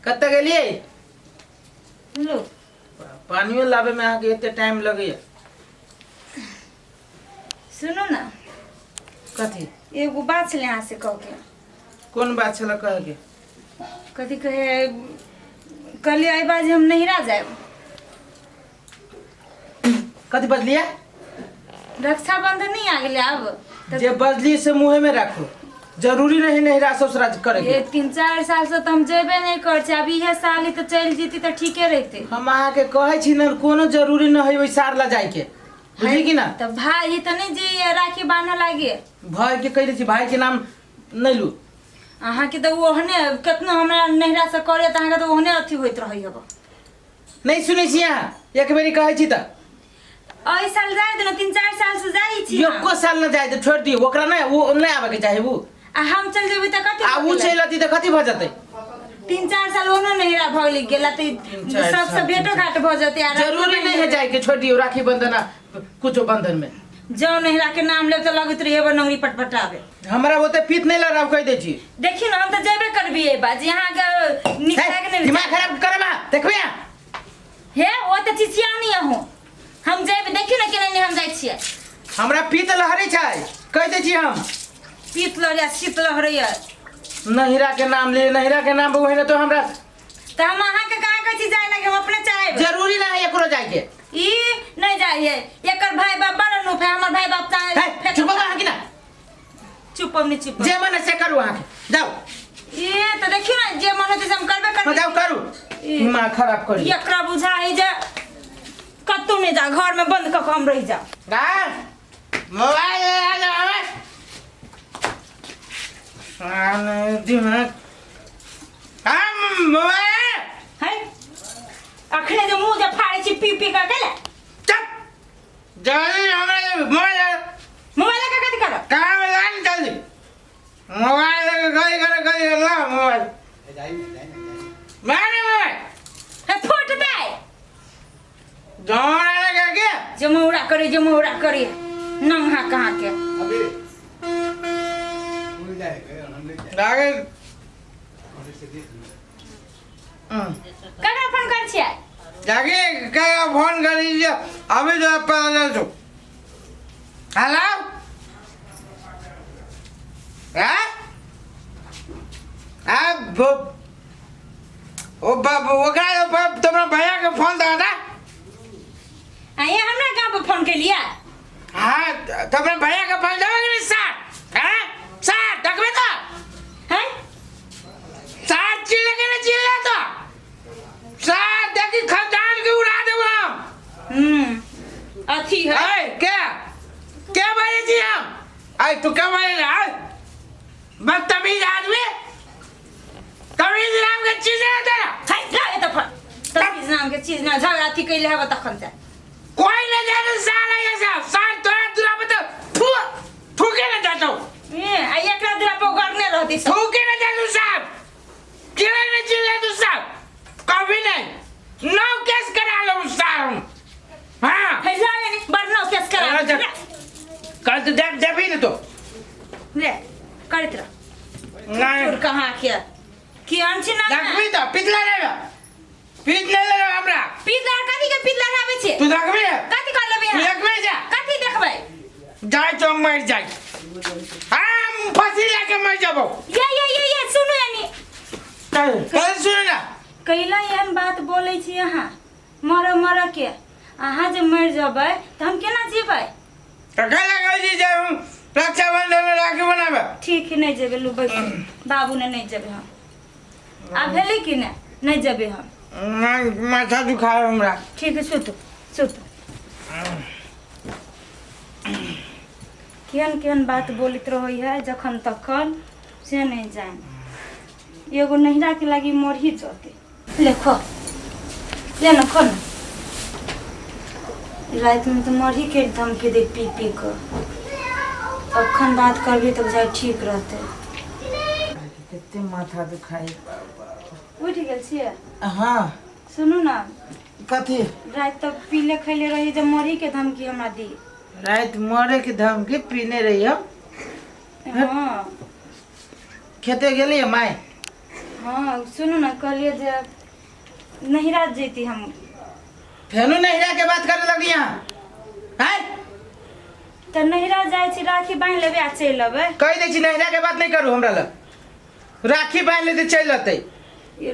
कतऽ गेलियै? लो। पानियो लाबे में अहाँके एते टाइम लगैया। सुनू ने। कथी? एगो बात छलै अहाँ से कह के। कोन बात छलै कहे के? कथी कहे कहलियै एहि बार जे हम नहिरा जायब। कथी बजलियै? रक्षाबंधन नहीं आ गेलै आब तऽ जे बजली से मुँहे में राखू, जरूरी नहीं नहिरा ससुरा करे के। ये 3-4 साल से तऽ हम जेबे नहीं करै छी, आब इहे साल ही तऽ चलि जेती तऽ ठीके रहते। हम अहाँके कहै छी ने, कोनो जरूरी न है ओहि सार ला जाय के, बुझली कि ना? तऽ भाई तऽ नहीं जे राखी बान्ह लागे। भाई के कहि दै छी, भाई के नाम नहीं लू। अहाँके तऽ ओहने कतनो हमरा नहिरा से करे तऽ अहाँके तऽ ओहने अथी होइत रहै हब। नहीं सुनै छी अहाँ, एक बेरी कहै छी तऽ। एहि साल जाय देना, 3-4 साल से जाइ छी हम। एको साल न जाय दे, छोड़ दियौ ओकरा, नहीं वो नहीं आबे के चाही वो। आ हम चल जेबै तऽ कथी आ भऽ उ गेलै? चलि अती तऽ कथी भऽ जेतै? 3-4 साल ओनो नहिरा भऽ गेलै गेला तऽ चारि सबसँ साल, भेटो घाट भऽ जेतै आ राखी जरूरी नहीं है जाय के, छोड़ दियौ राखी बंधन आ कुछो बंधन में। जौ नहिरा के नाम लेब तऽ लगैत रहिए नौरी पटपटाबे। हमरा ओते पीत नहीं लड़ाव, कहि दै छी। देखियौ ने, हम तऽ जेबे करबी एहि बार जे अहाँके नीक हे, लागे नहि। दिमाग खराब करबा देखबे अहाँ? हे ओ तऽ चिचिया नहीं अहूँ, हम जेबे, देखियौ ने केना नहि हम जाइ छियै। हमरा पीत लहरै छै, कहि दै छी हम। पीत लहरैया शीत लहरैया। नहिरा के नाम ले, नहिरा के नाम ओहिने तो हमरा। तऽ हम अहाँके कहाँ कहै छी जाय लागे, हम अपने चाहब। जरूरी ना है एकरो जाय के। ई नहीं जाइ है, एकर भाई बाप बड़ अनूप है, हमर भाई बाप चाहे हे, चुप हो अहाँ की ना? चुप हम नहीं चुप। जे मन है से करू, अहाँके जाउ। ये तऽ देखियौ ने, जे मन होतै से हम करबे हाँ, करबै। जाउ करू, ई। दिमाग खराब करी। एकरा बुझा है जे कतौ नहीं जा, घर में बंद कऽ के हम रहि जाउ। गा मोबाइल आ जाओ साले दिमाग हम मोबाइल है अखने जे मुंह जे फाड़ै छी पी पी कऽ केले। चुप जल्दी, हमरा मोबाइल। मोबाइल के कथी करब? कहाँ में लान जल्दी मोबाइल लेके गली गली गली ला मोबाइल मारे मोबाइल। है फूट दे। जमाना लगे के जमौरा करे जमौरा करे नंगा कहाँ के अभी भूल जाएगा हम नहीं जाएंगे। लागे और इसे देख लो। ककरा फोन कर छियै? जागे क्या फोन कर लीजिए अभी जो पता चल। हेलो हाँ अब ओ बाप ओकरा बाप तुम्हारा भैया के फोन दे दा। आइए हमरा गाँव पर फोन केलियै? हाँ तुम्हारा भैया के फोन देबे कि नहीं सर? हाँ सर देखबे तो हैं सर चिल्ला के नहीं चिल्ला तो सर देखी खदान के उड़ा देब हम। अथी है। ए क्या क्या बोले जी हम? अरे तू क्या बोले ना बदतमीज आदमी, तमीज नाम के चीज है तेरा। है ला एतऽ फोन, तमीज नाम के चीज ना झगड़ा अथी कैले हेबऽ तखन से। कोई नहीं जाने साला ये सब साल तोरा दूरा पे तो थू थूके ना जाता हूँ। ए आ एकरा दूरा पर उगरने रहती सब। थूके ना जाता हूँ साहब, चिल्ला नहीं चिल्ला तू साहब कभी नहीं, नौ केस करा लो साहब। हाँ है ला यानी बड़ नौ केस करा। अरे कल तो देख देख ही नहीं तो ले करैत रह। नहीं तोर कहाँ के की अनछि ना? देखबी तो पिछला लेबे, पीत नहीं लेबे हमरा। पितला कथी के पितला आबै छै? तू देखबी? कथी कर लेबै तू अहाँ? देखबी जा। कथी देखबै? जाय तो मर जाय, हम फांसी लगा मर जाबो। ये ये ये ये सुनू यानी। चल चल सुन ना। कैला एहन बात बोलै छी अहाँ मर मर के? अहाँ जे मरि जेबै तऽ हम केना जीबै? तो कल लगा जी जब हम रक्षाबंधन में राखी बनाबे। ठीक है नहीं जेबै, लू बैसू बाबू ने, नहीं जेबै हम। आब भेलै कि नहि? नहीं जेबै हम। नहीं, माथा दुखाए हमरा। ठीक है सुतू सुतू। केहन केहन बात बोलैत रहै है जखन तखन से नहीं जान। एगो नहिरा के लागी मरही जते। ले खो, ले ना खो ना। राति में तो मरही के धमकी दे पी पी के। अखन बात करबी तब जाय ठीक रहते। कते माथा दुखाई। उठि गेल छियै? हाँ। सुनू ना। कथी? राति तक पीले खैले रही जब मरही के धमकी हमरा दी। राति मरे के धमकी पीने रही हम? हाँ। खेते गेली माय? हाँ सुनू ना, कहलिए जे नहिरा जैती हम। फेनो नहिरा के बात करे लगी यहाँ हैं? तऽ नहिरा जाइ छी, राखी बान्हि लेबै आ चलि अबै। कहि दै छी नहिरा के बात नहीं करू हमरा लग। राखी बान्हि लेतै चलि अतै।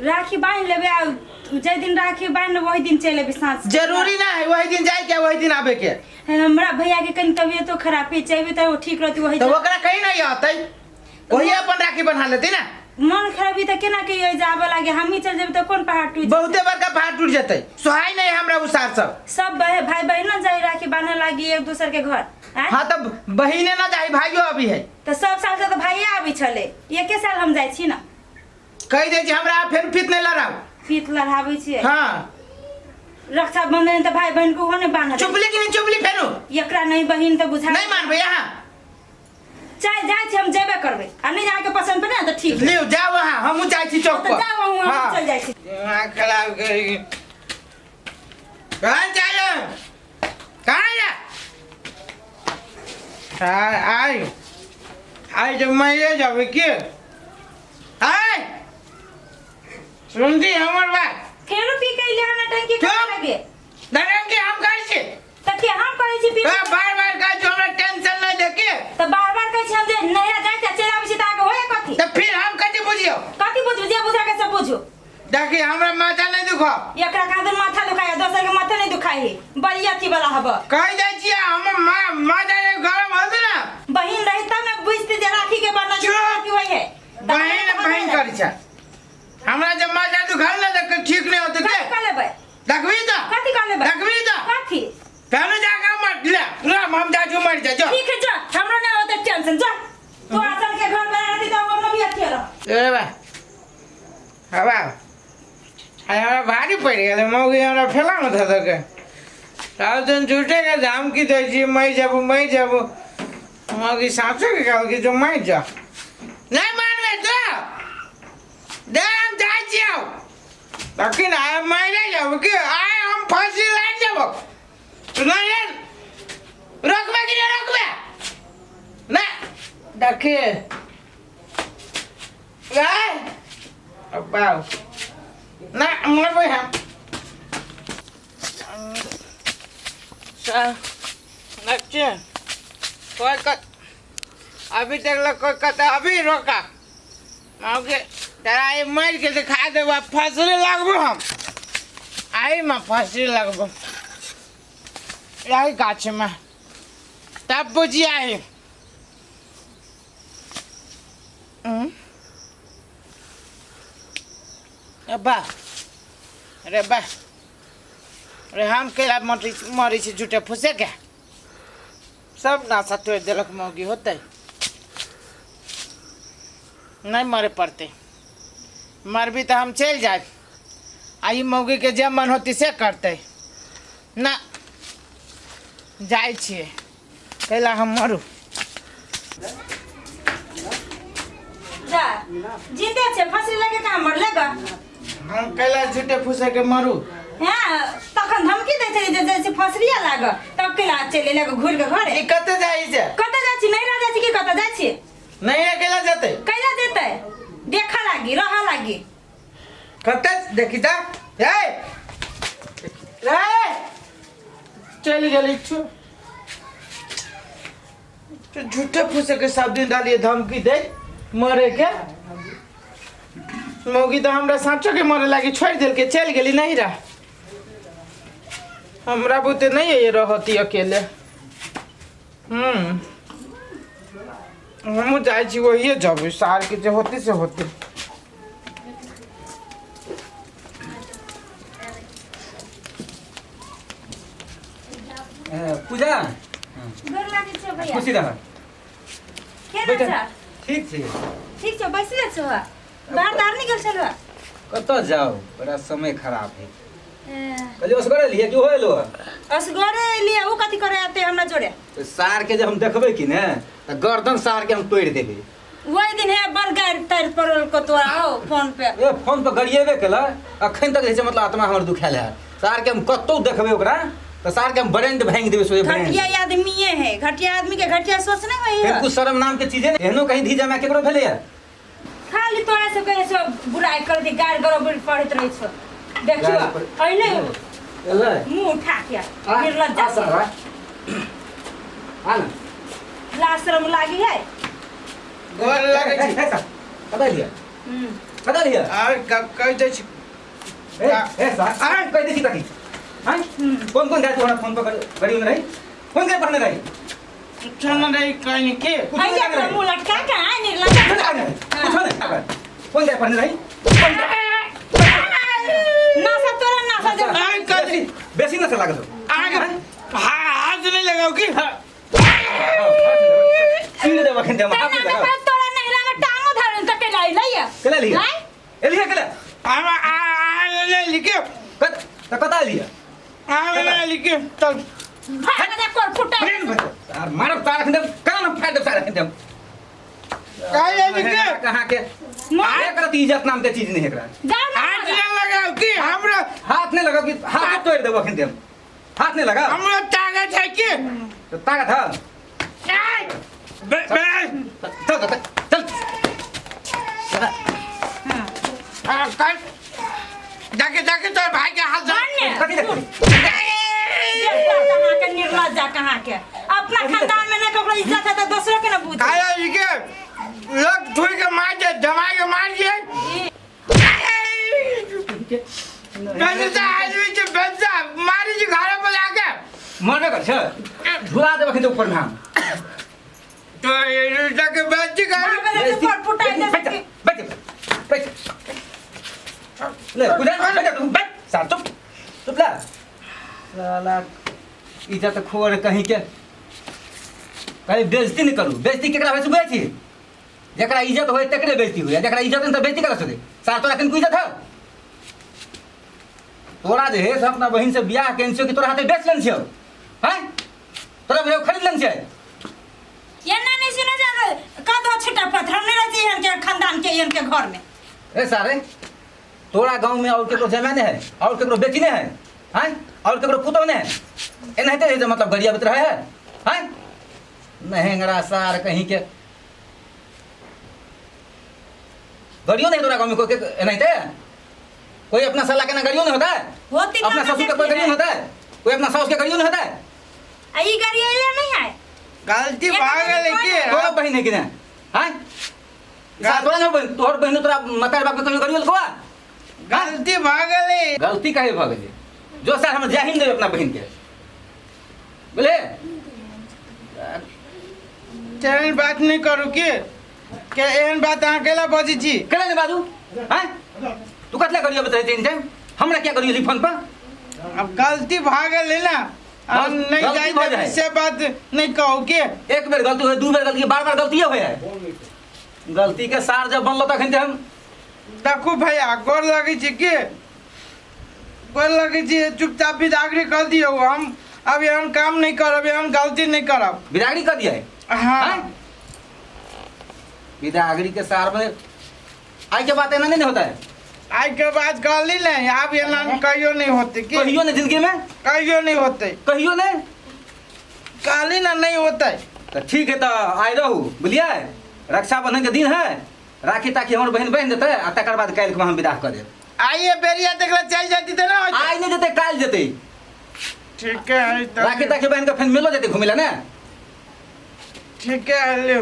राखी बान्हि लेबै आ जाहि दिन राखी बान्हि लेबै ओहि दिन चलि अबै साँझ। जरूरी ना है वही दिन जाए के वही दिन आबे के। हमरा भैया के कनि तबियतो खराब है, चलबै तऽ ओ ठीक रहतै वही। तो ओकरा कहीं नहीं अतै, वही अपन राखी बन्हा लेतै ना। मन खराबी तऽ केना के ये जाबऽ लागे, हमही चलि जेबै तऽ कोन पहाड़ टूटि जेतै? बहुते बड़का पहाड़ टूट जेतै, सोहाई नहीं हमरा उसार सब। सब भाई बहन ना जाई राखी बान्हे लागी एक दोसर के घर आँय? हाँ तब बहिने ना जाई, भाइयो अभी है। तऽ सब साल से तऽ भाइये आबै छलै, एके साल हम जाइ छी ना। कहि दै छी हमरा फेर फीत नहीं लड़ाउ। फीत लड़ाबै छियै? हाँ। रक्षाबंधन तऽ भाई बहन के ओहो नहि बान्हत। चुपली कि नहीं चुपली फेरू? एकरा नहीं बहिन तऽ बुझा नहीं मानबै यहाँ। चाहे जाइ छी हम जेबे करबै, आ नहि अहाँके पसन्द पड़े ने तऽ ठीक। लिउ जाउ अहाँ, हमहूँ जाइ छी चौक तऽ पर। जाउ अहूँ, हमहूँ हाँ। चलि जाइ छी। दिमाग खराब करी। कहाँ जाइए? कहाँ जा? आइ आइ जब मरिए जाबै की? आइ सुनती हमर बात। फेरो पी के अइले हन टंकी चुप। करे लगे। दरंगे हम करै छी। तऽ के हम करै छी पी? बार बार कहै छी हमरा टेंशन नहि दे के। तऽ बार बार कहै छी हम जे नहिरा जाइ छी चलि आबै छी तऽ अहाँके होइए कथी? तऽ फिर हम कथी बुझियौ? कथी बुझू? जे बुझाके से बुझू। देखी हमरा माथा नहीं दुखाओ। एकरा कादन माथा दुखाय, दोसर के माथा नहीं दुखाय, बड़ी अथी वाला हब। कहि जाइ छी हम माथा जे गरम होते ना। बहिन रही तब ने बुझती जे राखी के बना चुप। की होय है। बहिन बहिन करै छै। हमरा जब माथा दुखाल ना तऽ ठीक नहीं होते के। कथी कऽ लेबै? देखबी तऽ? कथी कऽ लेबै? देखबी तऽ? कथी? तहन जाके मर ले, ले हम जाइ छी मर जा जो। ठीक है जा, हमरा नहीं होते टेंशन जा। तो आसन के घर में रहती तो वो भी अथी रह। ए बा। हवा। आइ हमरा भारी पड़ि गेलै, मौगी हमरा फेलामे धऽ देलकै। सब दिन झूठे के धमकी दै छी मरि जेबू मरि जेबू। मौगी साँचो के कहलकै जो मरि जा। नहि मानबै तो दे हम जाइ छियौ। तखन आइ मरि जेबू की? आइ हम फाँसी लागि जेबौ। नहीं रोकबे कि नहि रोकबे? नहि देखी अब्बा ना मरबै हम। बच्चे कोई कत अभी तक लग कोई कत अभी रोका मौके तोरा ई मारि के दिखा देबो। फसली लगबो हम, आई में फसली लगबो यही गाछ में, तब बुझिया आई। अब्बा अरे बा अरे हम केला मरी मरी छी झूठे फूसे के सब नाशा तोड़ि देलक मौगी। होतै नहीं मरे पड़तै, मरबी तऽ हम चलि जायब आ ई मौगीके जे मन होतै से करतै ना। जाइ छियै कैला हम मरू। जा जिंदे छे फांसी लगे कहाँ मरले गा? हम कैला झूठे फूसे के मरू? हाँ तखन धमकी दै छै जे जाइ छै फसरिया लाग तब केला चलि एलै घुरि के घरे। ई कतऽ जाइ छै? कतऽ जाइ छी? नैहरा जाइ छी कि कतऽ जाइ छी? नैहरा केला जेतै? कैला जेतै? देखऽ लागी रहऽ लागी। कतऽ देखी तऽ ए रे चलि गेली छु तो झूठे फूसे के सब दिन डालिए धमकी दे मरे के। मौगी तो हमरा साँचो के मरे लागी छोड़ दिल के चल गेली नहीं रहा। हमरा बुते नहीं है रहती अकेले। हमहूँ जाइ छी वही जब सार के जे होते से होते। पूजा गोर लागै छौ भैया। खुशी रह। केना बैठ। छ? ठीक छी। ठीक छौ, बैसले छौ? बाहर तार निकल छलौ? कतऽ जाउ, बड़ा समय खराब है। कहलियै असगरे एलियै कि ओहो एलो? असगरे एलियै, ओ कथी करे आते हमरा जोड़े? तऽ सार के जे हम देखबै कि ने तऽ गर्दन सार के हम तोड़ि देबै। वही दिन है बड़ गारि तारि पड़ल को तोरा हो फोन पे। ए फोन पर गरिएबे केला, अखन तक जे छै मतलब आत्मा हमर दुखायल है। सार के हम कतौ देखबै ओकरा तऽ सार के हम ब्रेंड भांगि देबै सोझे ब्रेंड। घटिया आदमीये है, घटिया आदमी के घटिया सोच नहीं होई है। कुछ शर्म नाम के चीजे नहीं, एहनो कहीं धी जमा केकरो भेलैया? खाली तोरा सब के सब बुराई कर दी गार गरबड़ पड़ैत रहै छौ देखियो गारि पढ़- अइले एलै मुंह उठा के आ, निर्लज्जा आ सारा आ ना लाज शरम लागी है गोर लगै छी ए, सार, कतऽ लिअ हम्म। कतऽ लिअ आर कहि दै छी ए ए सार आ कहि दै छी कथी हैं कोन कोन गाय तोरा फोन पर गाड़ी में रही कोन गाय पढ़ने रही कुछो न रही कहीं के कुछो अइया नहीं अपना रही मुंह लटका के आय निर्लज्जा कुछो नहीं कुछो नहीं कोन गाय पढ़ने रही कोन गाय नासा तोरा नासा दे आय कथी बेसी नशा लागल हो आगे हाथ नहीं लगाओ की चीर देब अखन देब हाथ तेना लगाओ में तोरा नहिरा में टांगो धरन त के लाई लइया केला लिया लाइ एलिया केला हम आ ले लिखे कत त कता लिया आ ले लिखे चल भाग दे कोर फुटा तार मारब तार अखन देब कान फाड़ देब तार अखन देब काहे ले लिखे कहाँ के मार एकरा त इज्जत नाम के चीज नहीं एकरा जाओ ना हाथ नहीं लगाओ की हमरा हाथ नहीं लगाओ कि हाथ तोड़ देब अखन देब हाथ नहीं लगाओ हमरा ताकत है की तो ताकत है आय बे बे चल चल चल आ कर जाके जाके तोर भाई के हाथ धन्य कथी देखी देख कहाँ के निर्लज्जा कहाँ के अपना खानदान में ना ककरो इज्जत है तो दूसरों के ना बुझे काहे लिखे लग थुई के मार दे जमा के मार दे बेटा आदमी के बेटा मारी जी घर पर आके मरबे कर छ झुला देब अखन ऊपर में हम तो ये जाके बेटी कर भाग दे कोर फुटा दे बैठ बैठ बैठ ले पूजा बैठ तू बैठ सार चुप चुप ला साला इज्जत खोर कहीं के कहीं बेइज्जती नहीं करू बेइज्जती केकरा होइ छै बुझै छी जकरा इज्जत होय तकरे बेइज्जती होय जकरा इज्जत नहीं तऽ बेइज्जती करा सके सार तोरा किनको इज्जत है तोरा जे है से अपना बहिन से बियाह केने छियौ कि तोरा हाथे बेच लेने छियौ हैं तोरा बुझाउ खरीद लेने छियै ये ना नहीं सुना जा का दो छिटा पत्थर हम नहीं रहते इहन के खानदान के इहन के घर में ए सारे तोरा गांव में और केकरो जमाने है और केकरो बेटी नहीं है हैं और केकरो पुतोह नहीं है एनाहिते है जे मतलब गरियाबैत रहे है हैं नहेंगरा सार कहीं के गरियो नहीं तोरा गांव में कोई एनाहिते कोई अपना साला के ना गरियो नहीं होता है होती अपना कहाँ ससुर के कोई देखी गरियो नहीं है? होता है कोई अपना सास के गरियो नहीं होता है आ ई गाड़ी अइले नहीं है गलती भऽ गेलै की तोरा बहिन है कि नहीं हैं सार तोरा नहीं बहिन तोहर बहिन तोरा मतार बाप के कहियो गरियो लखवा गलती भऽ गेलै गलती काहे भऽ गेलै जो सर हम जय हिंद देबै अपना बहिन के बुझले तेहन बात नहि करू की के एहन बात अहाँ केला बजै छी केना नहि बाजू हैं तू कतला करियो बतै तीन टाइम हमरा क्या करियो फोन पर अब गलती भऽ गेलै ने अब नहि गलती जाइ भऽ देबै जाइ। से बात नहि कहू के एक बेर गलती होय दू बेर गलती बार बार गलतिये होय है गलती के सार जब बनलो तखन तऽ हम देखू भैया गोर लगै छी के गोर लगै छी चुपचाप बिदागरी कर दियौ हम अब एहन काम नहि करब एहन गलती नहि करब बिदागरी कर दिया है हाँ हैं? बिदागरी के सार में आई के बात एना नहीं होता है आइ के बाद कहली नहीं आब एना कहियो नहीं होते की कहियो नहीं जिंदगी में कहियो नहीं होते कहियो नहीं कहली ना नहीं होते तो ठीक है तो आइ रहू बुझलियै रक्षाबंधन के दिन है राखी ताखी हमर बहिन बान्हि देतै आ तकर बाद काल्हि के हम विदाह कऽ देब आइए बेरिया देखला चल जाती तो ना होते आइ नहि जेतै काल्हि जेतै ठीक है राखी ताखी बान्हि कऽ फेर मेलो जेतै घुमै लए ने ठीक है ले